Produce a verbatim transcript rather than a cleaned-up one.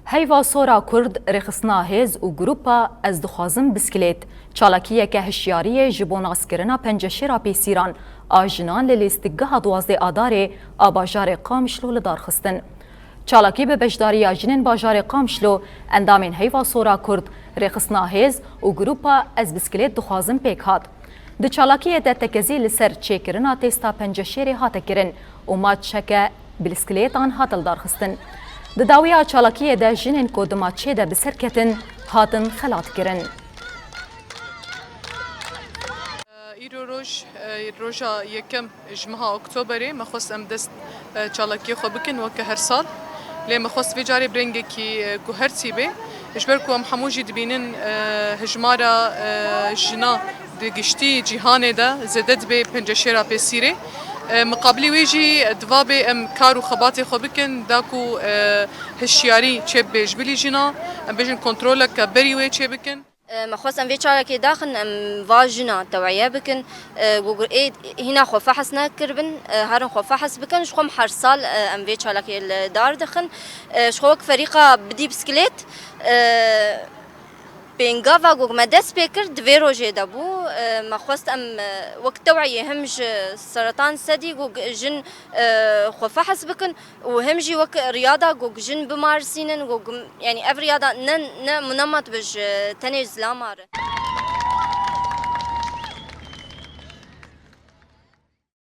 Heyva Sora Kurd, Rêxistina Hêz û Grupa Ez Dixwazim Biskilêt, çalakiyeke hişyariyê ji bo naskirina penceşêra pêsîran a jinan li lîstikgeha duwazdeh Adarê a bajarê Qamişlo li dar xistin. Çalakî bi beşdariya jinên bajarê Qamişlo, endamên Heyva Sora Kurd, Rêxistina Hêz û Grupa Ez Biskilêt Dixwazim pêk hat. Di çalakiyê de tekezî li ser çêkirina têsta penceşêrê hate kirin û maçeke biskilêtan hate lidarxistin. Di dawiya çalakiyê de jinên ku di maçê de bi ser ketin, hatin xelatkirin. Îro roj, e, roja yekem ji meha Oktoberê, me xwest em dest, e, çalakiyê xwe bikin weke her sal. Lê me xwest vê carê bi rengekî, e, guhertî bê. Ji ber ku em hemû jî dibînin, e, hejmara, e, jina di giştî cîhanê de zêde dibe penceşêra pêsîrê. E, miqabilî wê jî diva bê em kar û xebatê xwe bikin, da ku, e, hişyarî çêbibe ji bilî jina, em bêjin kontroleke berî wê çêbikin. E, me xwest em vê çalakê daxin, em va jina tewiye bikin. E, gu-, gu-, ê hîna xwe fehs nekiribin, e, herin xwe fehs bikin. Ji xwe em her sal, e, em vê çalakê li dar dixin. E, ji xwe wek ferîqa bidî biskilêt, e, pêngava ku me dest pê kir di vê rojê de bû. E, me xwest em, e, wek teweyê him ji seratan sedî ku jin, e, xwe fehs bikin û him jî wek riyada ku jin bimarsînin, ku, yanî ev riyada ne, ne munemat bi ji tenê zilama re.